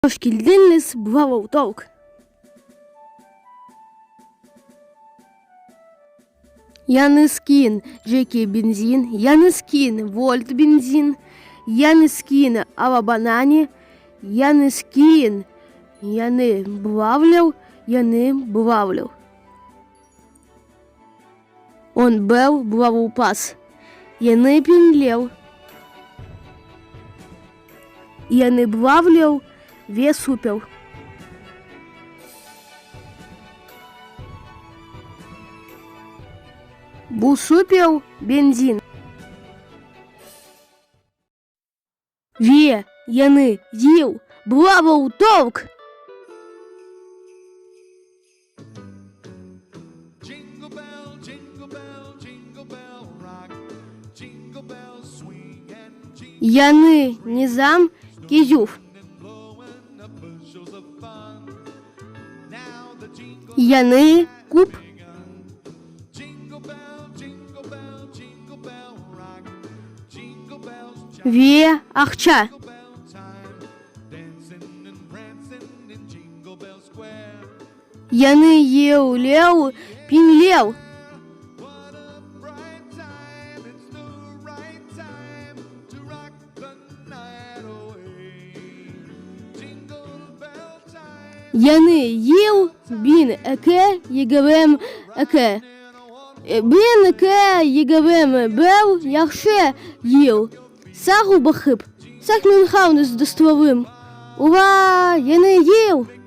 Hoş keldiñiz, Brawl Talk! Yañı skin Jackie benzin, yañı skin Volt benzin, yañı skin Ava Banani, yañı skin yañı Brawler, yañı Brawler. On bir Brawl Pass, yañı pinler, yañı Brawler ve Super. Bu Super benzin. Ve yañı yıl Brawl Talk! Yañı nizam kezüv. Yañı kup. Ve aqça. Yañı yıl biñlev. Yañı yıl 1002 22. 1002 21 yahşı yıl. Sağ ol baqıp, sağ men qalñız dostlarım. Ura, Yañı yıl!